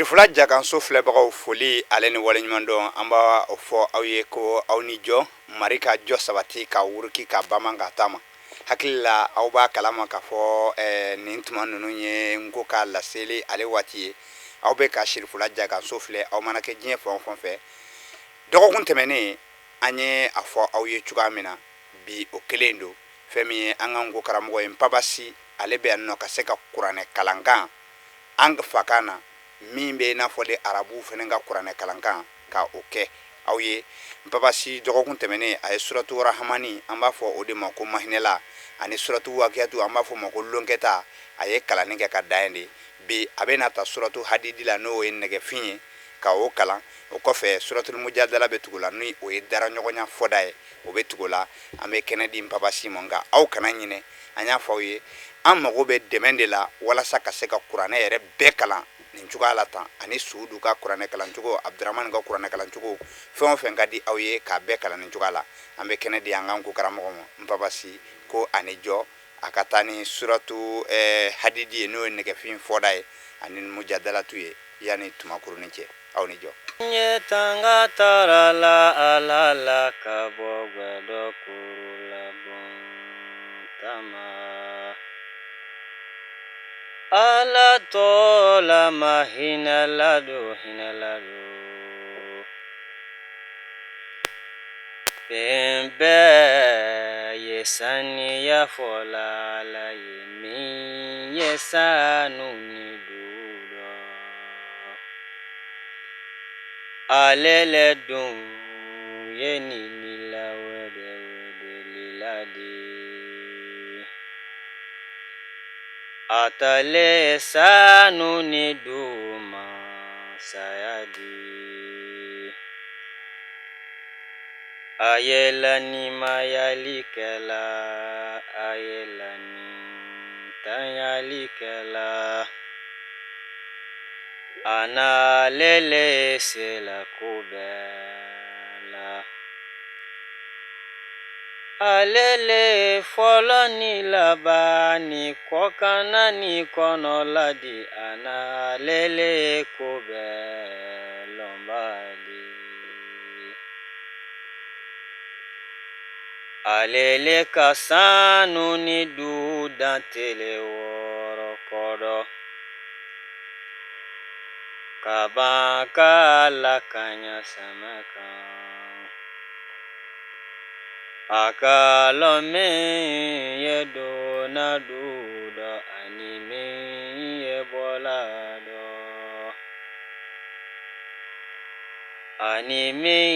Sirifula Jakanso filɛbagaw, foli ale ni waleɲumandɔn, an b'a fɔ aw ye ko aw ni jɔ. Mari ka jɔ sabati ka wuruki ka bama ka taama. Hakili la, aw b'a kalama k'a fɔ nin tuma ninnu ye n ko ka laseli ale waati ye. Aw bɛ ka Sirifula Jakanso filɛ, aw mana kɛ diɲɛ fan o fan fɛ. Dɔgɔkun tɛmɛnen, an ye a fɔ aw ye cogoya min na, bi o kelen don. Fɛn min ye an ka nko karamɔgɔ ye, Npabasi, ale bɛ yan nɔ ka se ka kuranɛ kalankan an fakan na, min bɛ i n'a fɔ de arabuw fana ka kuranɛ kalankan, ka o kɛ aw ye. Npabasi, dɔgɔkun tɛmɛnen, a ye suratu Rahamani, an b'a fɔ o de ma ko Mahinɛla, ani suratu Wakiyatu, an b'a fɔ o ma ko Lonkɛta, a ye kalanni kɛ ka dan yen de. Bi, a bɛ na ta suratu Hadidi la, n'o ye nɛgɛfin ye, ka o kalan. O kɔfɛ, suratul Mujadala bɛ tugu la, ni o ye dara ɲɔgɔnya fɔda ye, o bɛ tugu la. An bɛ kɛnɛ di Npabasi ma, nka aw kana ɲinɛ, an y'a fɔ aw ye, an mago bɛ dɛmɛ de la walasa ka se ka kuranɛ yɛrɛ bɛɛ kalan nin cogoya la tan, ani Sudu ka kuranɛ kalancogo, Abdramani ka kuranɛ kalancogo, fɛn o fɛn ka di aw ye, k'a bɛɛ kalan nin cogoya la. An bɛ kɛnɛ di an ka ko karamɔgɔ ma, Npabasi, ko ani jɔ. A ka taa ni suratu Hadidi ye, n'o ye nɛgɛfin fɔda ye, ani Mujadalatu ye, yanni tumakurunin cɛ. Aw ni jɔ. N ye tanga tara la Ala la ka bɔ gwɛdɔ kuru la bon tama. Ala tɔ la ma hinɛ la don, hinɛ la don. Fɛn bɛɛ ye saniya fɔ la Ala ye min ye sanu ni dugu dɔ. Ale le dun ye ni la wɛrɛ wɛrɛ di. A tale sanu ni dugu masaya di. A ye lanimayali kɛla, a ye lanintanyali kɛla. A n'ale le sela ko bɛɛ la. Ale le fɔlɔ ni laban ni kɔkanna ni kɔnɔla di. A n'ale le ko bɛɛ lɔnba di. Ale le ka sanu ni du dan tele 6 kɔrɔ. Ka ban ka lakanya sama kan. A ka lɔn min ye donna du dɔ ani min ye bɔla dɔ. Ani min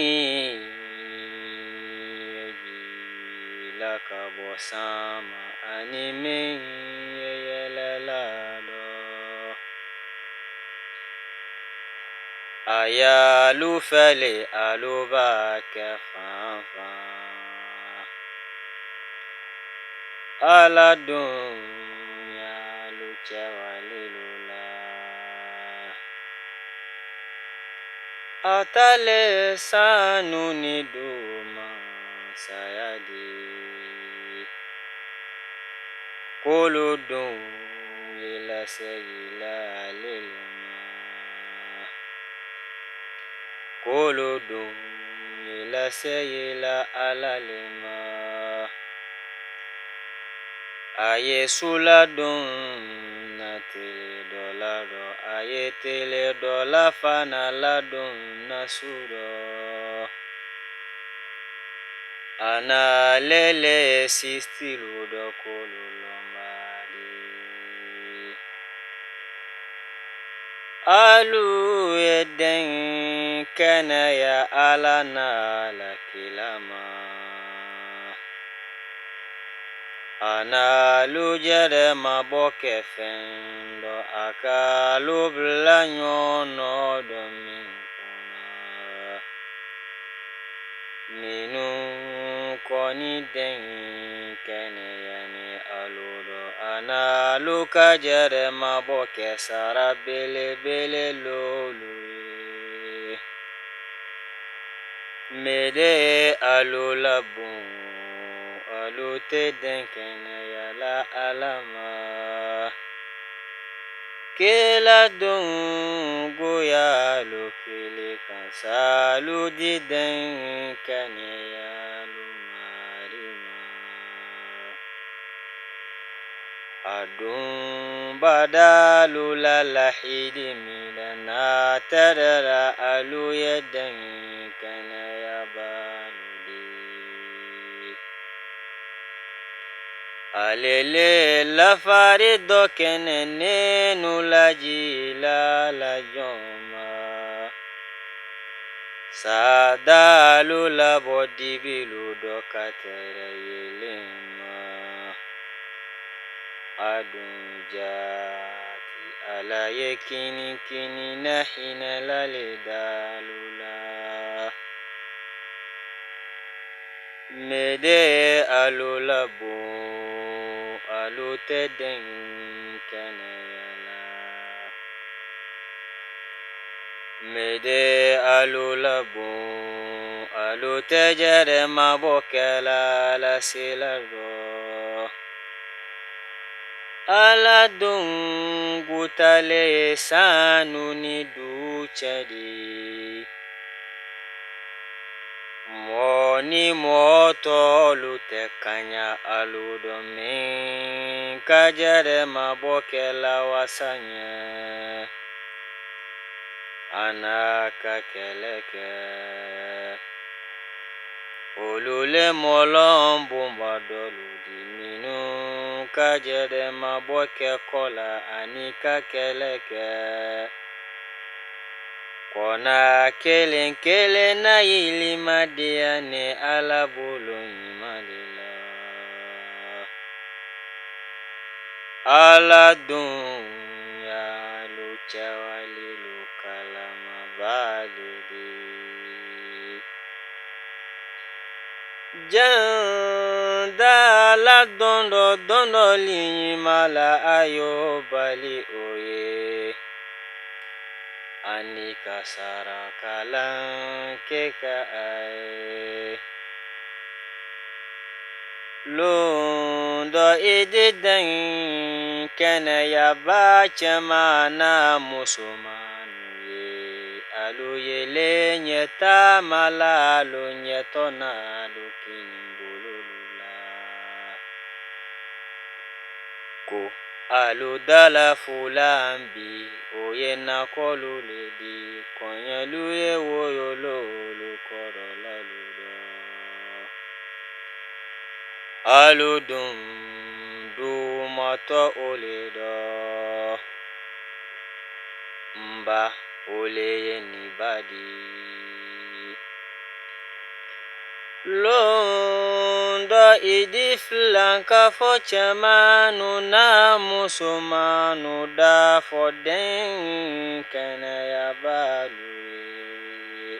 ye jila ka bɔ sama ani min ye yɛlɛla dɔ. A y'alu fɛle, alu b'a kɛ fan fan. Ala dun y'alu cɛwalelu la. A tale sanu ni du masaya di. K'olu dun ye lasegila ale le ma. K'olu dun ye lasegila Ala le ma. A ye su ladon na tele dɔ la dɔ, a ye tele dɔ la fana ladon na su dɔ. A n'ale le sistilu dɔ k'olu lɔnba di. Alu ye den kɛnɛya Ala n'a la kila ma. A n'alu jɛrɛ mabɔ kɛ fɛn dɔ, a k'alu bila ɲɔgɔn nɔ dɔ min kunna. Minnu kɔni den kɛnɛya ni alu dɔ, a n'alu ka jɛrɛ mabɔ kɛ sara belebele lolu ye. Mede alu labon, alu tɛ den kɛnɛya la Ala ma. Kela don goyalu kele kan salu di den kɛnɛyalu mari ma. A dun badalu la lahidi min na tɛrɛra alu ye den kɛnɛyabalu di. Ale le lafari dɔ kɛnɛ nenu lajila la jɔn ma. Sadalu labɔ dibilu dɔ ka tɛrɛ yelen ma. A dun jati ala ye kini kini na hinɛ lale dalu la. Mede alu labon alu tɛ den kɛnɛya la. Mede alu labon alu tɛ jɛrɛ mabɔ kɛla la sila dɔ. Ala dun gutale ye sanu ni du cɛ di. Mɔɔ ni mɔɔ tɔlu tɛ kaɲa alu dɔ min ka jɛrɛ mabɔ kɛla wasa ɲɛ. A n'a ka kɛlɛ kɛ. Olu le mɔlɔn bonba dɔlu di minnu ka jɛrɛ mabɔ kɛ kɔ la ani ka kɛlɛ kɛ. Kɔna kelen kelen na yilima diya ni Ala bolo ɲuman de la. Ala dun y'alu cɛwalelu kalamaba le di. Jan da la don dɔ don dɔ ɲuman la a y'o bali o ye. Ani ka sarakalan kɛ ka a ye. Lon dɔ i di den kɛnɛyaba cɛman n'a musomannu ye. Alu yelen ɲɛ taama la alu ɲɛtɔ n'alu kinin la. Ko alu dala fulan bi o ye nakɔlu le di kɔɲɛlu ye woyololu kɔrɔlalu dɔ. Alu dun dumatɔ o le dɔ. Nba o le ye nin ba di. Lon dɔ i di filan ka fɔ cɛmanu n'a musomanu da fɔ den kɛnɛyabalu ye.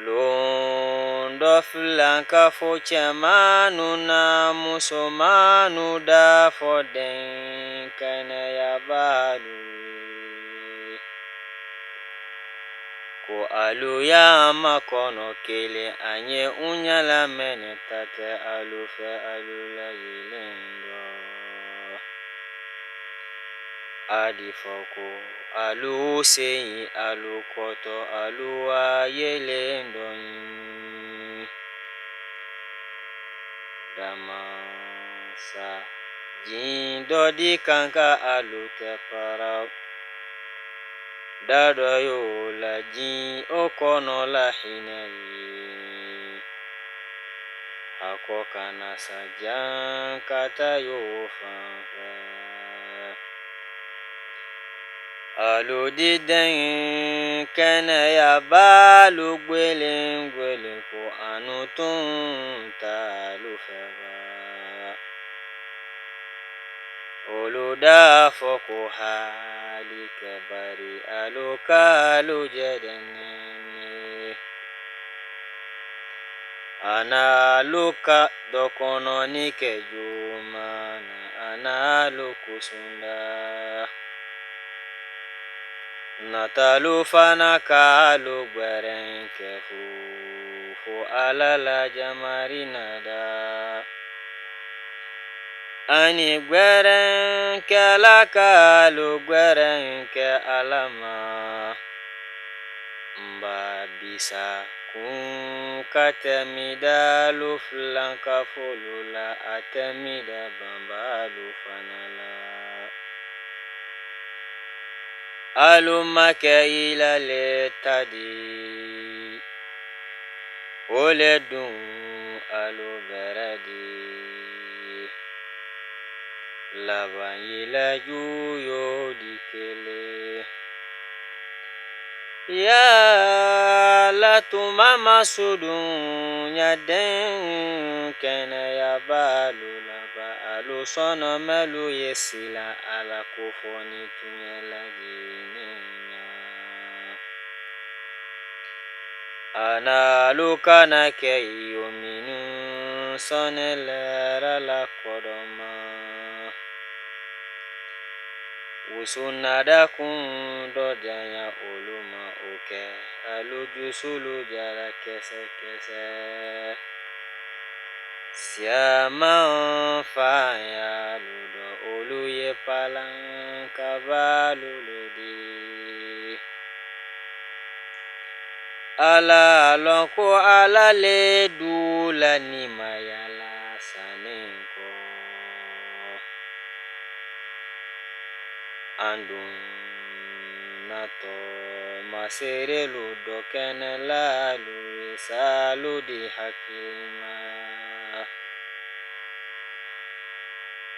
Lon dɔ filan ka fɔ cɛmanu n'a musomanu da fɔ den kɛnɛyabalu ye. Ko alu y'a makɔnɔ kelen an ye u ɲala mɛnɛ ta tɛ alu fɛ alu la yelen dɔ. A di fɔ ko alu sen alu kɔtɔ alu wa yelen dɔ ɲini. Damasa jin dɔ di kan ka alu tɛ para. Da dɔ y'o la jin o kɔnɔ la hinɛ ye. A kɔ kana sa jan ka taa y'o fan fɛ. Alu di den kɛnɛyabalu gwelen gwelen ko anu tun t'alu fɛ ba. Olu da fɔ ko hali kɛ bari alu k'alu jɛdɛnɛnɛ. A n'alu ka dɔ kɔnɔni kɛ joona a n'alu kusunda. Natalu fana k'alu gbɛrɛn kɛ fu fo Ala la jamari nada. Ani gwɛrɛnkɛla k'alu gwɛrɛn kɛ Ala ma n ba bisa kun ka tɛmida alu filankafolu la a tɛmida banbalu fana la alu ma kɛ ila le ta di o le dun alu bɛrɛ di laban yilaju y'o di kelen yala tuma masudunya den kɛnɛyabalu laban alu sɔnɔ mɛlu ye sila ala ko fɔ ni tuɲɛ lajinen ɲa Analu kana kɛ iyo minnu sɔnɛ lɛrɛ la kɔdɔma wusu nada kun dɔ janya olu ma o kɛ alu jusulu jara kɛsɛ kɛsɛ siyaman fanyalu dɔ olu ye palan kabalu le di Ala lɔn ko ala le du la nimaya la sannen kɔ an dun natɔ maserelu dɔ kɛnɛlalu ye salu di hakili ma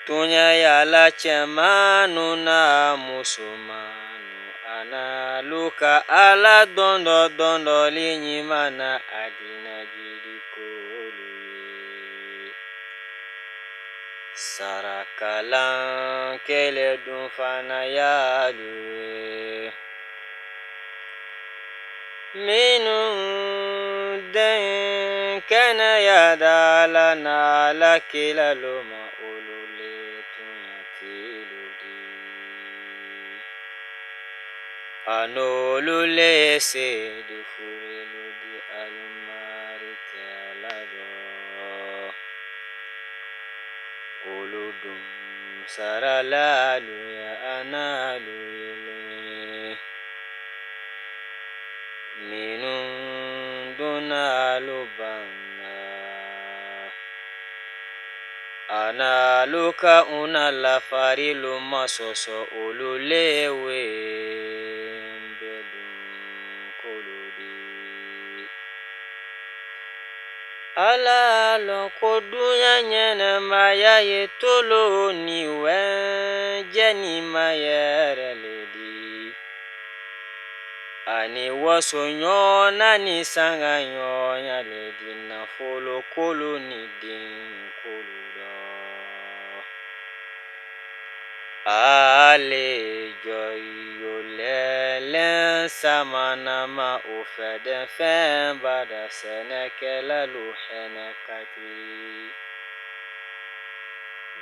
Tuɲa yala cɛmanu n'a musomanu analu ka ala dɔndɔ dɔndɔli ɲuman na a dina jidi kolu ye sarakalan kelen dun fana y'alu ye minnu den kɛnɛya dala n'ala kilalu ma olu le tuɲatilu di an'olu le sedu furelu di alu mari tɛ ala dɔ olu dun saralalu ye analu yelen minnu donna alu banna analu ka una lafarilu masɔsɔ olu le wenbe dun kolu di Ala lɔn ko dunya ɲɛnamaya ye tolo ni wɛnjɛ ni mayɛrɛ le di ani waso ɲɔgɔn na ni sanga ɲɔgɔnya le di nafolo kolu ni den kolu dɔ ale jɔ yo lɛlɛn samanama o fɛ dɛnfɛn bada sɛnɛkɛlalu hɛnɛ kati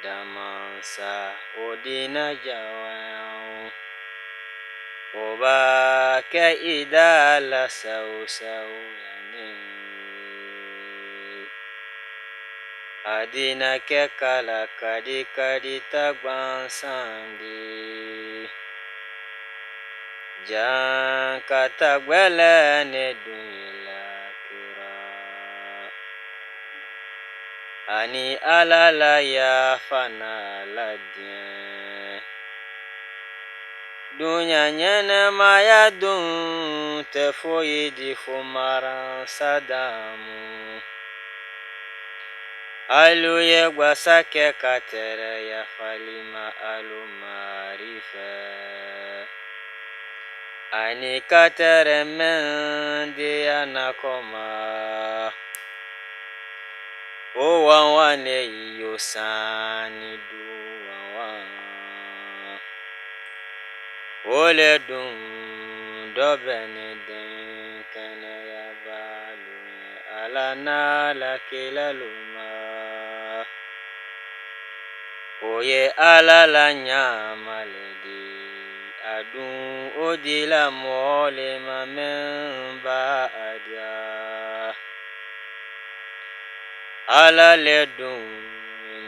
damansa o dina jawayaw o b'a kɛ i da la sawu sawu yanni a dina kɛ kala kadi kadi ta gwansan di jan ka ta gwɛlɛ ne dun ye lakira ani ala la yafa n'a la diɲɛ dunya ɲɛnɛmaya dun tɛ foyi di fo maransa damu alu ye gwasa kɛ ka tɛrɛ yafali ma alu mari fɛ ani ka tɛrɛ mɛn diya na kɔma o wanwan ne yo sanni du wanwan o le dun dɔ bɛ ne den kɛnɛyabalu ye ala n'a la kilalu ma o ye ala la ɲama le di a dun o dila mɔgɔ le ma mɛn b'a diya ala le dun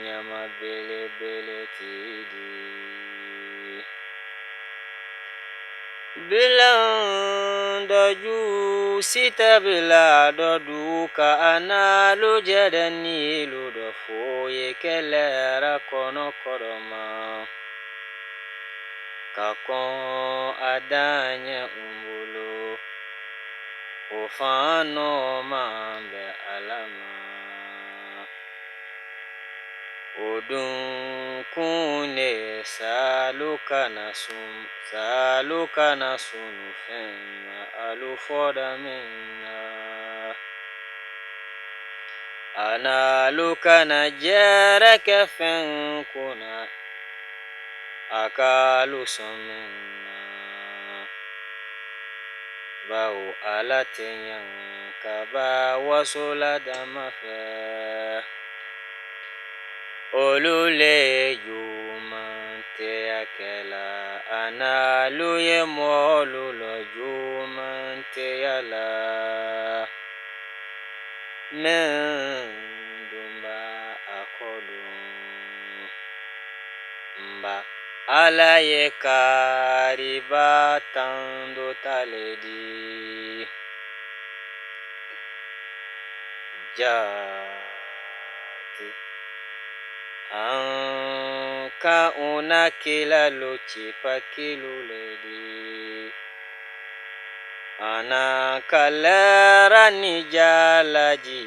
ɲama belebele. sabati di. Bilan dɔ ju si tɛ bila dɔ du ka a n'alu jɛdɛ nilu dɔ foyi kɛlɛra kɔnɔ kɔrɔma ka kɔn a dan ɲɛ n bolo o fan nɔ man bɛ ala ma o dun kun ne salu kana sun salu kana sunu fɛn ma alu fɔda min na a n'alu kana jɛrɛ kɛ fɛn kunna a k'alu sɔn min na bawo ala tɛ ɲan ka ba wasola dama fɛ olu le jumanteya kɛla a n'alu ye mɔɔlu lɔ jumanteya la mɛn dun b'a a kɔ don nba ala ye kariba tan do ta le di jaati an ka una kila lo cipakilu le di ana ka lɛra ni jalaji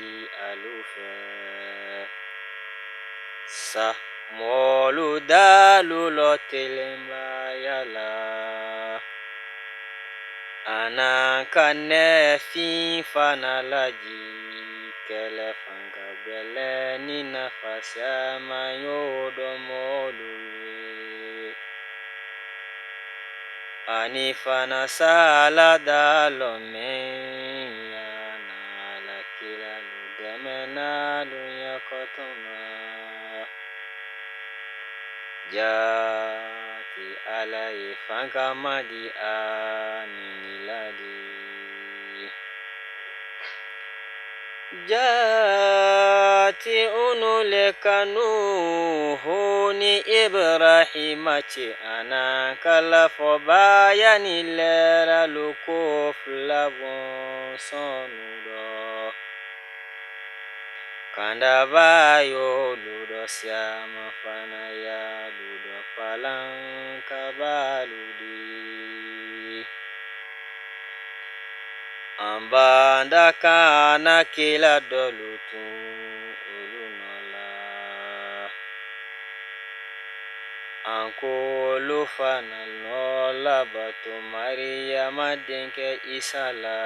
alu fɛ sa mɔɔlu dalu lɔ telenbaya la ana ka nɛfin fana laji kɛlɛ fanga gbɛlɛ ni nafa siaman y'o dɔn mɔɔlu ye ani fana sala dalɔ mɛn ya n'ala kila lu dɛmɛ n'alu ɲɛkɔtɔ ma jaati ala ye fanga ma di a nini di jaati unu le kanu ni ibrahima ci ana kala fɔbaya ni lɛra ko fila bɔnsɔnnu dɔ kandaba y'olu dɔ siyama fana y'alu dɔ palan kabalu di an banda kana kila dɔlu tun olu nɔ la an k'olu fana nɔ labato mariyama denkɛ isa la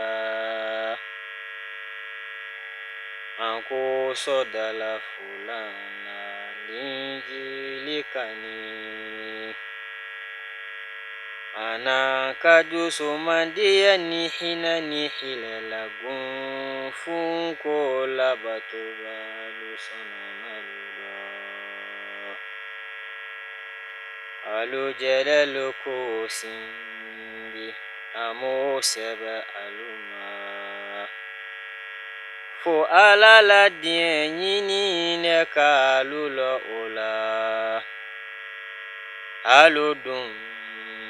an ko sɔdala fulan na linjili kani ana ka dusumandiya ni hinɛ ni hilɛ la gunfun ko labatobalu sɔnɔmalu dɔ alu jɛlɛlu ko sindi a m'o sɛbɛ alu ma fo ala la diɲɛ ɲini ne k'alu lɔ o la alu dun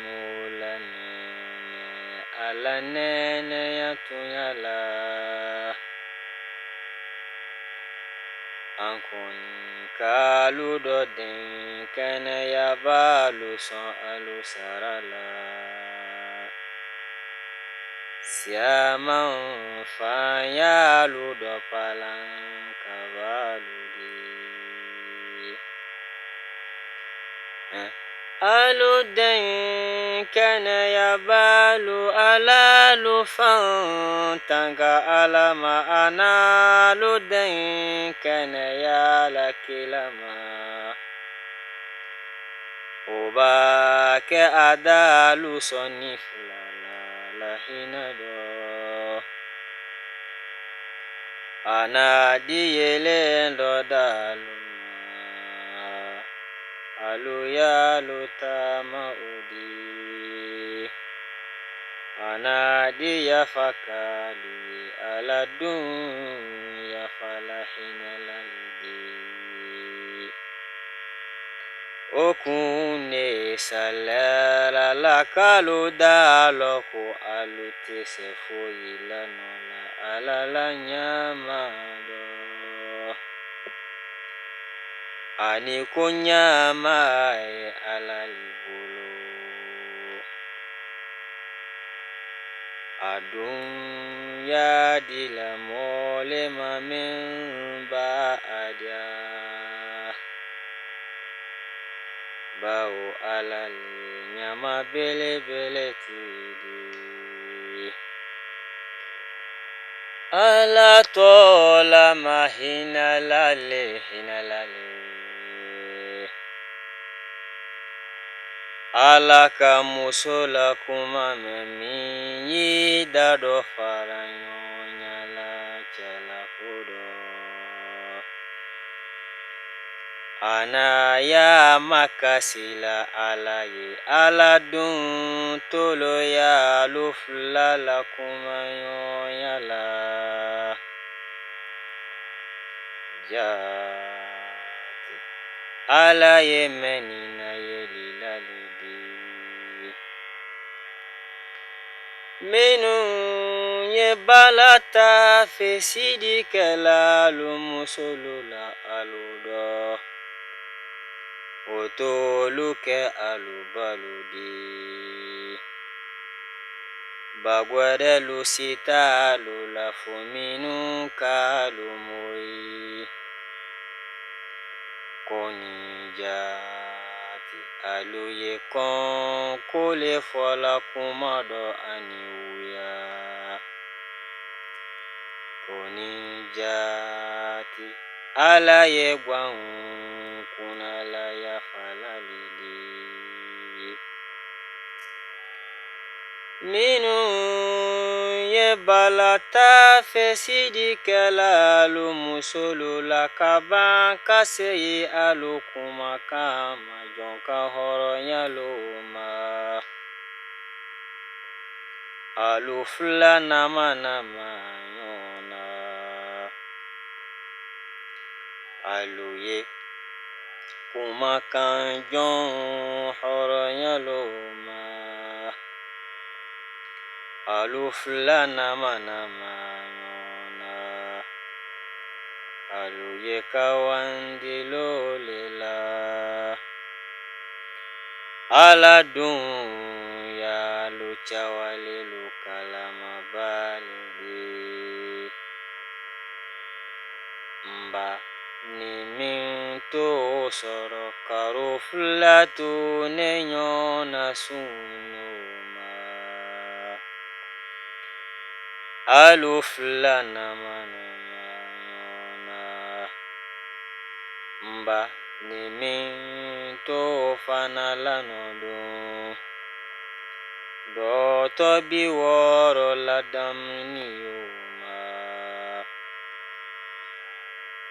m'o la nɛnɛ ala nɛnɛya tunya la an kɔni k'alu dɔ den kɛnɛya b'alu sɔn alu sara la siaman fan y'alu dɔ palan kabalu di alu den kɛnɛya b'alu alalu fan tanga ala ma analu den kɛnɛya la kila ma o b'a kɛ a dalu sɔnni fila la la hinɛ dɔ a na di yelen dɔ dalu ma alu y'alu taama o di a na di yafa k'alu ye ala dun yafa la hinɛ la le di. O kun ne salɛra la k'alu d'a lɔn ko alu tɛ se foyi la nɔ la Ala la ɲama dɔ. Ani ko ɲama ye Ala le bolo. A dun y'a dila mɔɔ le ma min b'a diya. Bawo Ala le ɲama belebele tigi di. Ala tɔɔ la ma hinɛla le hinɛla le. Ala ka muso la kuma mɛn min y'i da dɔ fara ɲɔgɔnya la cɛ la ko dɔ. A na y'a makasila Ala ye Ala dun tolo y'alu fila la kumaɲɔgɔnya la. Jaati Ala ye mɛnni na yelila le di. Minnu ye bala tafe sidikɛlalu musolu la alu dɔ, o t'olu kɛ alu balu di. Ba gwɛdɛlu si t'alu la fo minnu k'alu moyi. Kɔni jaati alu ye kɔn ko le fɔla kuma dɔ ani wuya. Kɔni jaati Ala ye gwan kunnala yafala le di. Minnu ye bala tafe sidikɛlalu musolu la ka ban ka se alu kumakan ma jɔn ka hɔrɔnya lo ma. Alu fila nama nama ɲɔgɔn na. Alu ye kumakan jɔn hɔrɔnya lo ma. Alu fila nama nama ɲɔgɔn na. Alu ye kawandilo le la. Ala dun y'alu cawalelu kalamaba le di. Nba ni min t'o sɔrɔ karo fila to ne ɲɔgɔn na sun ma. Alu fila nama nama ɲɔgɔn na. Nba ni min t'o fana lanɔ don. Dɔtɔ 60 la damini o ma.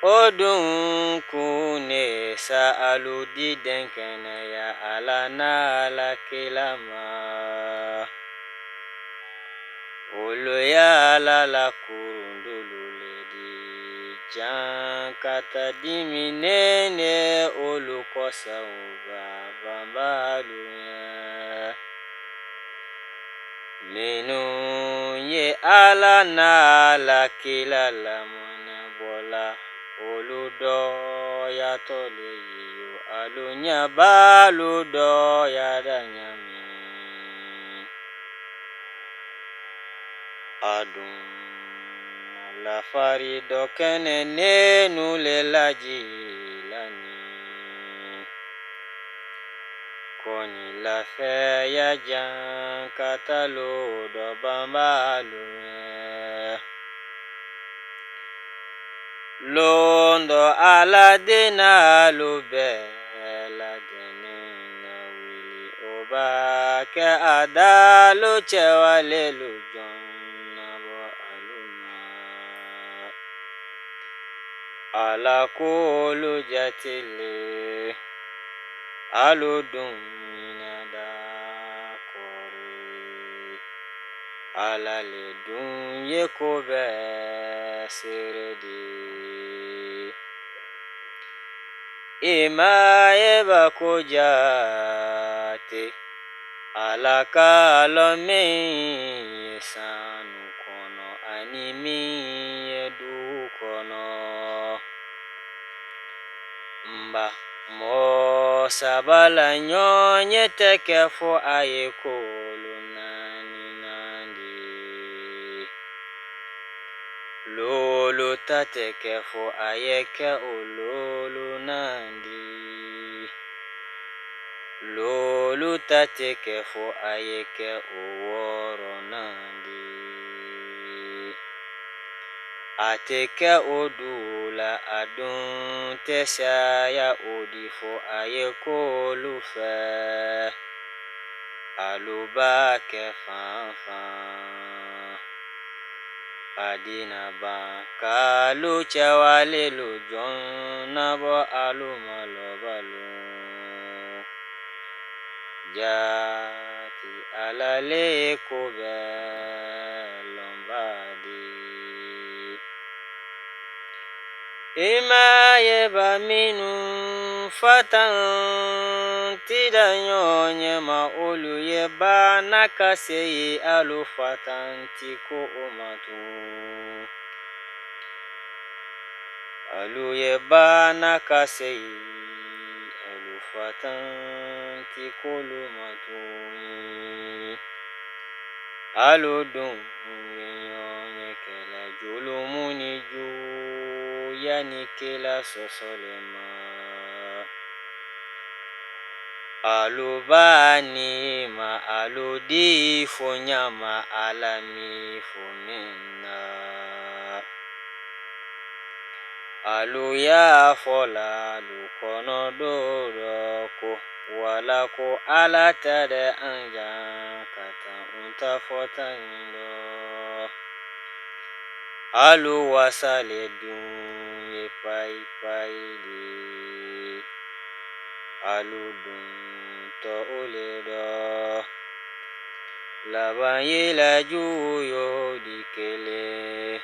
O dun kun ne sa alu di denkɛnɛya Ala n'Ala kila ma. Olu y'Ala la kurundolu le di. Jankata diminen ne olu kɔsɔn u ba banbalu ɲɛ. Minnu ye Ala n'Ala kila lamɔnɛbɔla olu dɔyatɔ le ye yo alu ɲɛ b'alu dɔyada ɲa min. A dun lafari dɔ kɛnɛ nenu le lajilani. Kɔni lafɛya jankata lo dɔ banbalu ɲɛ. Lon dɔ Ala dennalu bɛɛ ladɛnnen na wuli o b'a kɛ a dalu cɛwalelu jɔn nabɔ alu ma. Ala k'olu jate le alu dun ɲinɛda kɔri. Ala le dun ye ko bɛɛ seere di. I ma ye ba ko jate Ala k'a lɔn min ye sanu kɔnɔ ani min ye dugu kɔnɔ n ba mɔgɔ saba la ɲɔgɔn ye tɛ kɛ fo a ye k'olu naaninan di lolu ta tɛ kɛ fo a ye kɛ o lolunan di lolu ta tɛ kɛ fo a ye kɛ o wɔɔrɔnan di a tɛ kɛ o du la a dun tɛ saya o di fo a ye k'olu fɛ alu b'a kɛ fan fan a dina ban k'alu cɛwalelu jɔn na bɔ alu ma lɔba lon jati Ala le ye ko bɛɛ lɔnba di i ma ye ba minnu fatan ti da ɲɔgɔn ɲɛ ma olu ye ba n'a ka se ye alu fatan ti ko o ma tun alu ye ba n'a ka se ye alu fatan ti k'olu ma tun alu dun ye ɲɔgɔn ye kɛla julumu ni juya ni kela sɔsɔ le ma alu ba ni ma alu di fo ɲama Ala mi fo min na alu y'a fɔla alu kɔnɔ don dɔ ko wala ko Ala tɛ dɛ an jan ka taa n ta fɔta in dɔ alu wasale dun ye payi payi de alu dun tɔ o le dɔ laban yela ju y'o di kelen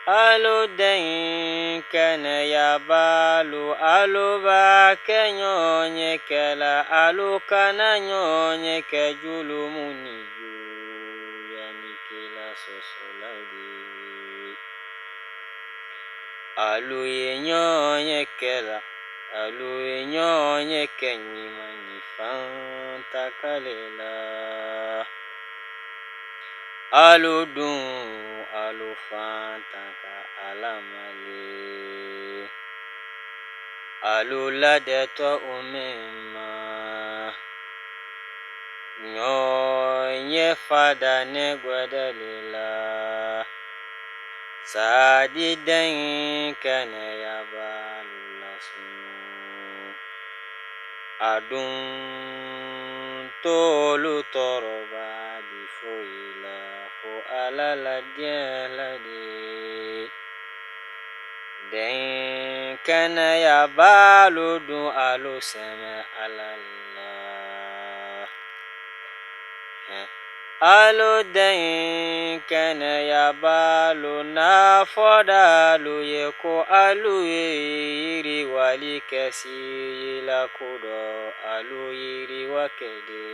alu den kɛnɛya b'alu alu b'a kɛ ɲɔgɔn ye kɛla alu kana ɲɔgɔn ye kɛ julumu ni juya ni kela sɔsɔla di alu ye ɲɔgɔn ye kɛla alu ye ɲɔgɔn ye kɛ ɲuman ni fanta kale la alu dun alu fantan ka Ala male alu ladɛtɔ o min ma ɲɔgɔn ye fada ne gwɛdɛ le la sadi den kɛnɛya b'alu lasunu a dun t'olu tɔɔrɔ ba di foyi la fo Ala la diɲɛ la de den kɛnɛya b'alu dun alu sɛmɛ Ala la alu den kɛnɛya b'alu n'a fɔda alu ye ko alu ye yiriwali kɛ si la ko dɔ alu yiriwa kɛ de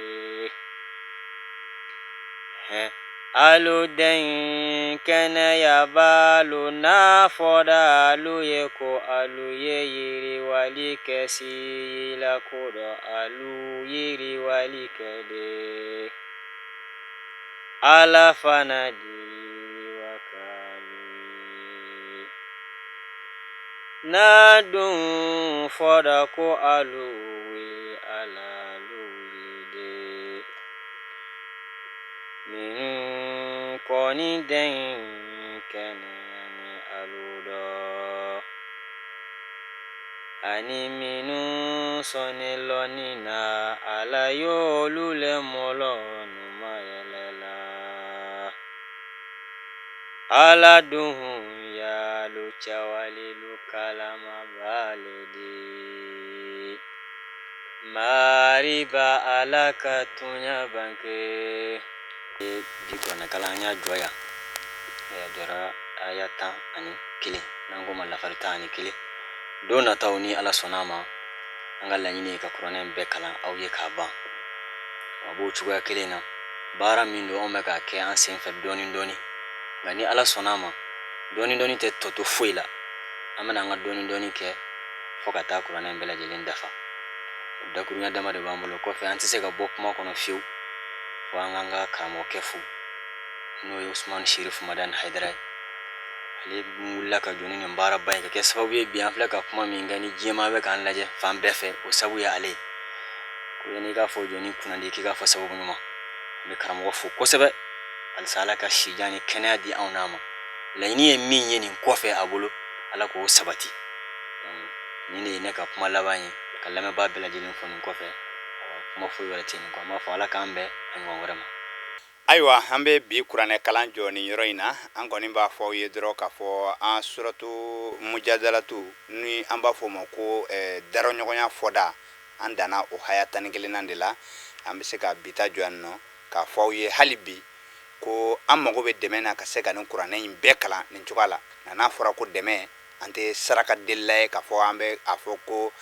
alu den kɛnɛya b'alu n'a fɔda alu ye ko alu ye yiriwali kɛ si la ko dɔ alu yiriwali kɛ de Ala fana di yiriwa k'alu ye n'a dun fɔra ko alu wele Ala alu wele de minnu kɔni den kɛnɛya ni alu dɔ ani minnu sɔnni lɔnni na Ala y'olu le mɔlɔ numayɛlɛ la Ala dun y'alu cɛwalelu kalama ba le di Mariba Ala ka tunya banke bi kuranɛkalan an y'a jɔ yan a jɔra aya 11 n'an k'o ma lafari 11. Don nataw ni Ala sɔnna a ma, an ka laɲini ye ka kuranɛ in bɛɛ kalan aw ye k'a ban. A b'o cogoya kelen na, baara min don, anw bɛ k'a kɛ an sen fɛ dɔɔni dɔɔni, nka ni Ala sɔnna a ma, dɔɔni dɔɔni tɛ tɔ to foyi la. An bɛna an ka dɔɔni dɔɔni kɛ fo ka taa kuranɛ in bɛɛ lajɛlen dafa. O dakurunya dama de b'an bolo. Kɔfɛ, an tɛ se ka bɔ kuma kɔnɔ fiyewu fo an k'an ka karamɔgɔkɛ fo, n'o ye Usumani Sherifu Madani Hayidara ye. Ale wulila ka jɔ ni nin baaraba in ka kɛ sababu ye. Bi an filɛ ka kuma min kɛ ni diɲɛmaa bɛ k'an lajɛ fan bɛɛ fɛ, o sabu ye ale ye. Ko yanni i k'a fɔ jɔni kunnandi, k'i k'a fɔ sababu ɲuman. An bɛ karamɔgɔ fo kosɛbɛ halisa. Ala ka sijan ni kɛnɛya di anw n'a ma. Laɲini ye min ye nin kɔfɛ a bolo, Ala k'o sabati. Nin de ye ne ka kuma laban ye ka lamɛnbaa bɛɛ lajɛlen fo. Nin kɔfɛ, kuma foyi wɛrɛ tɛ nin kɔ. An b'a fɔ Ala k'an bɛn a ɲɔgɔn wɛrɛ ma. Ayiwa, an bɛ bi kuranɛ kalan jɔ nin yɔrɔ in na. An kɔni b'a fɔ aw ye dɔrɔn k'a fɔ an suratu mujadalatu, ni an b'a fɔ o ma ko darɔɲɔgɔnya fɔda, an danna o haya 11nan de la. An bɛ se ka bi ta jɔ yan nɔ k'a fɔ aw ye hali bi ko an mago bɛ dɛmɛ na ka se ka nin kuranɛ in bɛɛ kalan nin cogoya la. Nka n'a fɔra ko dɛmɛ, an tɛ saraka delila ye k'a fɔ an bɛ a fɔ ko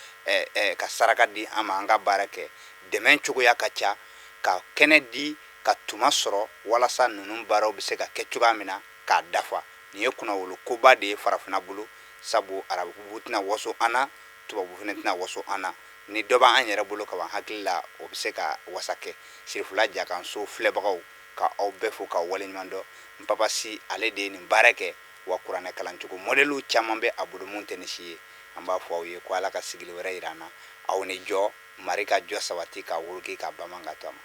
ka saraka di an ma an ka baara kɛ. Dɛmɛ cogoya ka ca, ka kɛnɛ di, ka tuma sɔrɔ walasa ninnu baaraw bɛ se ka kɛ cogoya min na k'a dafa. Nin ye kunnawolo koba de ye farafinna bolo, sabu arabu tɛna waso an na, tubabu fana tɛna waso an na. Ni dɔ b'an yɛrɛ bolo ka ban, hakili la o bɛ se ka wasa kɛ. Sirifila Jakanso filɛbagaw, ka aw bɛɛ fo k'aw waleɲuman dɔn. N papa si, ale de ye nin baara kɛ wa kuranɛ kalancogo mɔdɛliw caman bɛ a bolo mun tɛ nin si ye. An b'a fɔ aw ye ko Ala ka sigili wɛrɛ yira an na. Aw ni jɔ, Mari ka jɔ sabati, k'a wuruki, k'a bama ka to a ma.